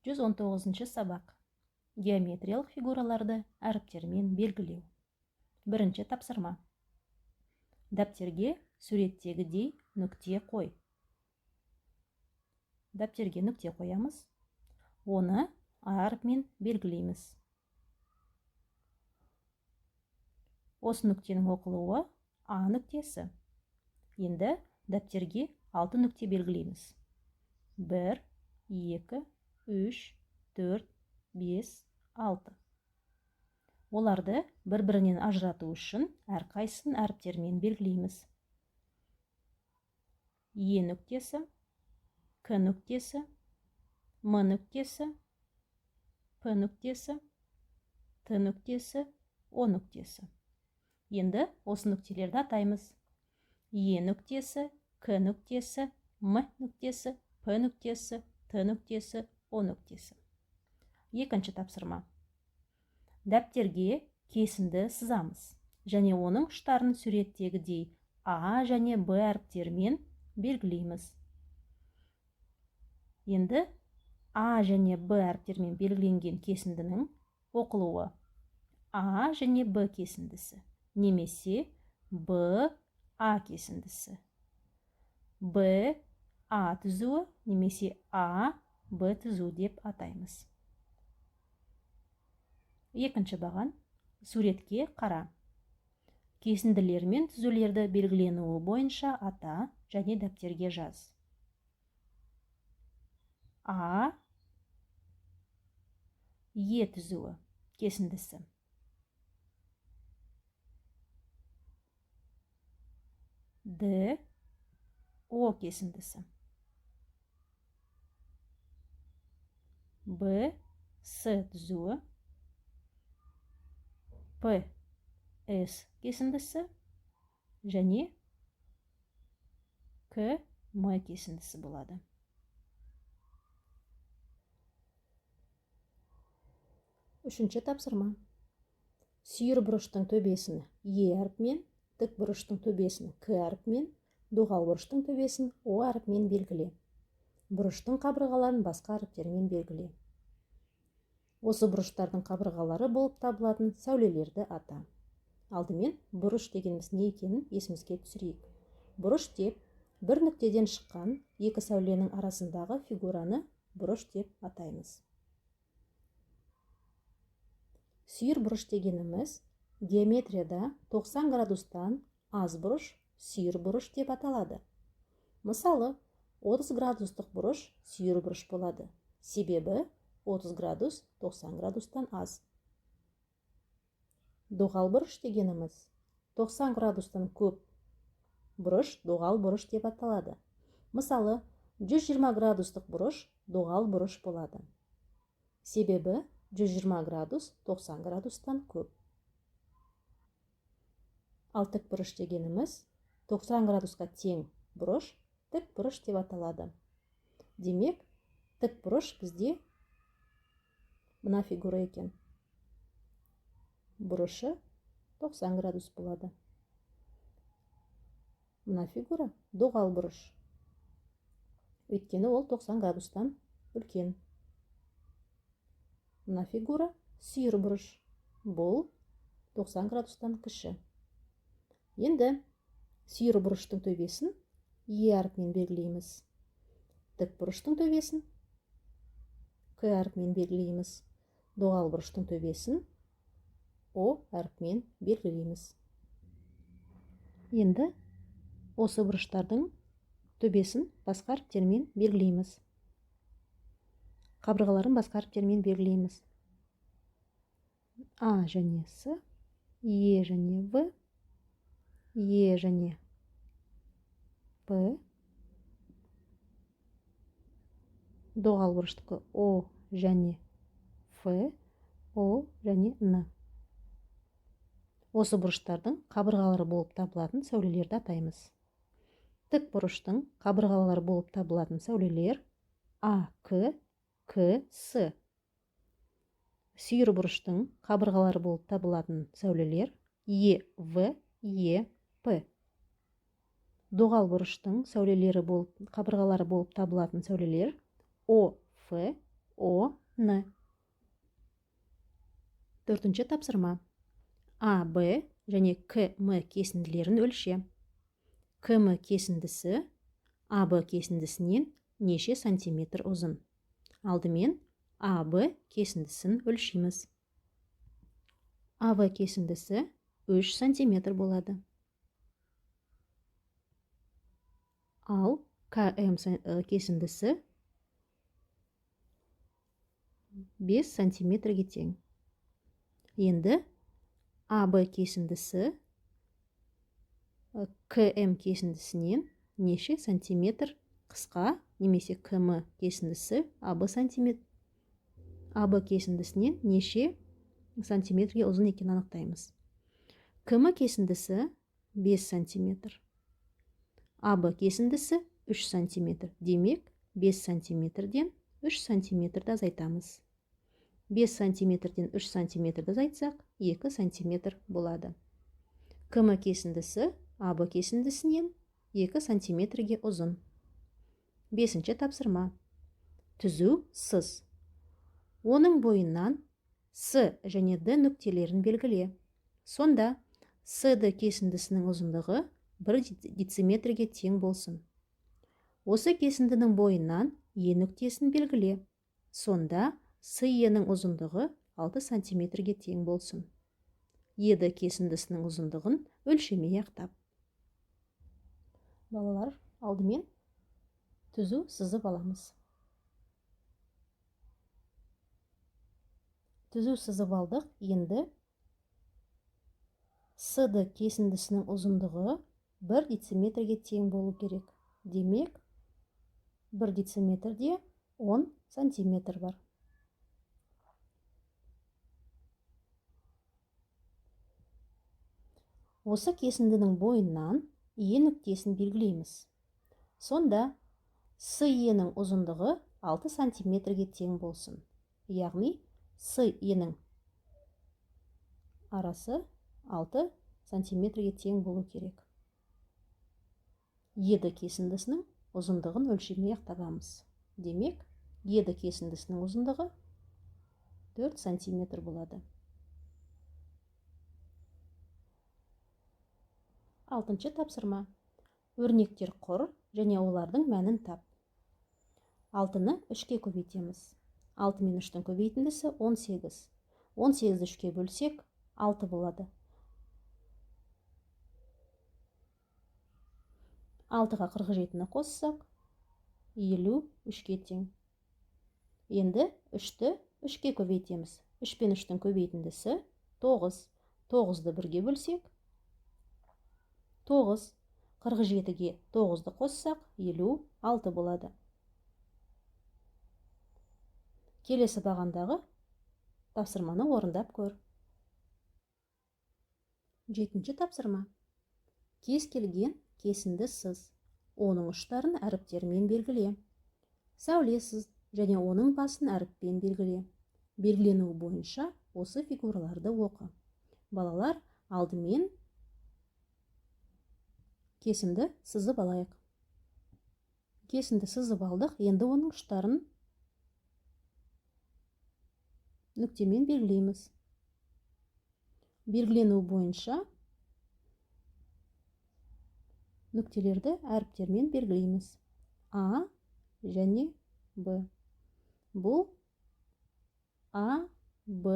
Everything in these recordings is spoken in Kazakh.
119 сабақ. Геометриялық фигураларды әріптермен белгілеу. Бірінші тапсырма. Дәптерге суреттегідей нүкте қой. Дәптерге нүкте қоямыз. Оны А әрпімен белгілейміз. Осы нүктенің оқылуы А нүктесі. Енді дәптерге 6 нүкте белгілейміз. 1, 2, 3, 4, 5, 6. Оларды бір-бірінен ажырату үшін әрқайсысын әріптермен белгілейміз. Е нүктесі, К нүктесі, М нүктесі, П нүктесі, Т нүктесі, О нүктесі. Енді осы нүктелерді атаймыз. Е нүктесі, К нүктесі, М нүктесі, П нүктесі, Т нүктесі, О нүктесі. Екінші тапсырма. Дәптерге кесінді сызамыз және оның ұштарын суреттегідей А және Б әріптерімен белгілейміз. Енді А және Б әріптерімен белгіленген кесіндінің оқылуы А және Б кесіндісі немесе Б А кесіндісі, Б А түзуі немесе А Б түзуі деп атаймыз. Екінші баған. Суретке қара. Кесінділер мен түзулерді белгіленуі бойынша ата және дәптерге жаз. А Е түзуі кесіндісі. Д О кесіндісі. Б С түзуі. П С кесіндісі және К М кесіндісі болады. Үшінші тапсырма. Сүйір бұрыштың төбесін Е әрпімен, тік бұрыштың төбесін К әрпімен, доғал бұрыштың төбесін О әрпімен белгіле. Бұрыштың қабырғаларын басқа әріптермен белгіле. Осы бұрыштардың қабырғалары болып табылатын сәулелерді ата. Алдымен бұрыш дегеніміз не екенін есімізге түсірейік. Бұрыш деп бір нүктеден шыққан екі сәуленің арасындағы фигураны бұрыш деп атаймыз. Сүйір бұрыш дегеніміз геометрияда 90 градустан аз бұрыш сүйір бұрыш деп аталады. Мысалы, 30 градустық бұрыш сүйір бұрыш болады. Себебі 30 градус 90 градустан аз. Доғал бұрыш дегеніміз 90 градустан көп бұрыш доғал бұрыш деп аталады. Мысалы, 120 градустық бұрыш доғал бұрыш болады. Себебі 120 градус 90 градустан көп. Ал тік бұрыш дегеніміз 90 градусқа тең бұрыш тік бұрыш деп аталады. Демек, тік бұрыш бізде мына фигура екен. Бұрышы 90 градус болады. Мына фигура доғал бұрыш. Өйткені ол 90 градустан үлкен. Мына фигура сүйір бұрыш. Бұл 90 градустан кіші. Енді сүйір бұрыштың төбесін Е әрпімен белгілейміз. Тік бұрыштың төбесін К әрпімен белгілейміз. Доғал бұрыштың төбесін О әрпімен белгілейміз. Енді осы бұрыштардың төбесін басқа әріптермен белгілейміз. Қабырғаларын басқа әріптермен белгілейміз. А және С, Е және В, Е және П, доғал бұрыштікі О және Ф, О және Н. Осы бұрыштардың қабырғалары болып табылатын сәулелерді атаймыз. Тік бұрыштың қабырғалары болып табылатын сәулелер А, К, К, С. Сүйір бұрыштың қабырғалары болып табылатын сәулелер Е, В, Е, П. Доғал бұрыштың сәулелері болып, қабырғалары болып табылатын сәулелер О, Ф, О, Н. Төртінші тапсырма. А, Б және К, М кесінділерін өлше. К, М кесіндісі А, Б кесіндісінен неше сантиметр ұзын? Алдымен А, Б кесіндісін өлшейміз. А, Б кесіндісі 3 сантиметр болады. Ал К, М кесіндісі 5 сантиметрге тең. Енді А, Б кесіндісі К, М кесіндісінен неше сантиметр қысқа, немесе К, М кесіндісі А, Б сантиметр, А, Б кесіндісінен неше сантиметрге ұзын екенін анықтаймыз. К, М кесіндісі 5 сантиметр. А, Б кесіндісі 3 сантиметр. Демек, 5 сантиметрден 3 сантиметрді азайтамыз. 5 сантиметрден 3 сантиметрді азайтсақ, 2 сантиметр болады. К, М кесіндісі А, Б кесіндісінен 2 сантиметрге ұзын. Бесінші тапсырма. Түзу сыз. Оның бойынан С және Д нүктелерін белгіле. Сонда С Д кесіндісінің ұзындығы 1 дециметрге тең болсын. Осы кесіндінің бойынан Е нүктесін белгіле. Сонда С Е-нің ұзындығы 6 сантиметрге тең болсын. Е Д кесіндісінің ұзындығын өлшемей ақтап. Балалар, алдымен түзу сызып аламыз. Түзу сызып алдық. Енді С Д кесіндісінің ұзындығы 1 дециметрге тең болу керек. Демек, 1 дециметрде 10 сантиметр бар. Осы кесіндінің бойынан Е нүктесін белгілейміз. Сонда С Е-нің ұзындығы 6 сантиметрге тең болсын. Яғни С Е-нің арасы 6 сантиметрге тең болу керек. Е Д кесіндісінің ұзындығын өлшемей-ақ табамыз. Демек, Е Д кесіндісінің ұзындығы 4 сантиметр болады. Алтыншы тапсырма. Өрнектер құр және олардың мәнін тап. 6-ны 3-ке көбейтеміз. 6 мен 3-тің көбейтіндісі 18. 18-ді 3-ке бөлсек, 6 болады. 6-ға 47-ні қоссақ, 53-ке тең. Енді 3-ті 3-ке көбейтеміз. 3 пен 3-тің көбейтіндісі 9. 9-ды 1-ге бөлсек, 9. 47-ге 9-ды қоссақ, 56 болады. Келесі бағандағы тапсырманы орындап көр. Жетінші тапсырма. Кез келген кесінді сыз. Оның ұштарын әріптермен белгіле. Сәуле сыз және оның басын әріппен белгіле. Белгіленуі бойынша осы фигураларды оқы. Балалар, алдымен кесінді сызып алайық. Кесінді сызып алдық, енді оның ұштарын нүктемен белгілейміз. Белгіленуі бойынша нүктелерді әріптермен белгілейміз. А және Б. Бұл А, Б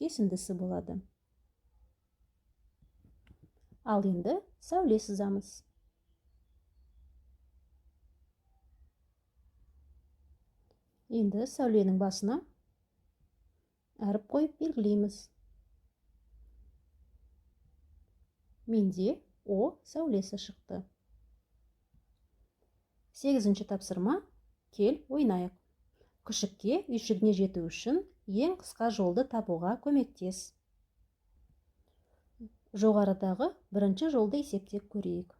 кесіндісі болады. Ал енді сәуле сызамыз. Енді сәуленің басына әріп қойып белгілейміз. Менде О сәулесі шықты. Сегізінші тапсырма. Кел ойнайық. Күшікке үйшігіне жету үшін ең қысқа жолды табуға көмектес. Жоғарыдағы бірінші жолды есептеп көрейік.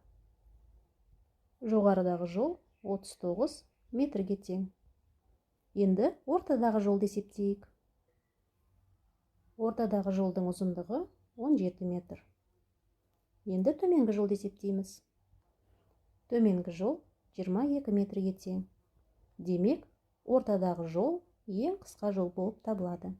Жоғарыдағы жол 39 метрге тең. Енді ортадағы жолды есептейік. Ортадағы жолдың ұзындығы 17 метр. Енді төменгі жолды есептейміз. Төменгі жол 22 метрге тең. Демек, ортадағы жол Ең қысқа жол болып табылады.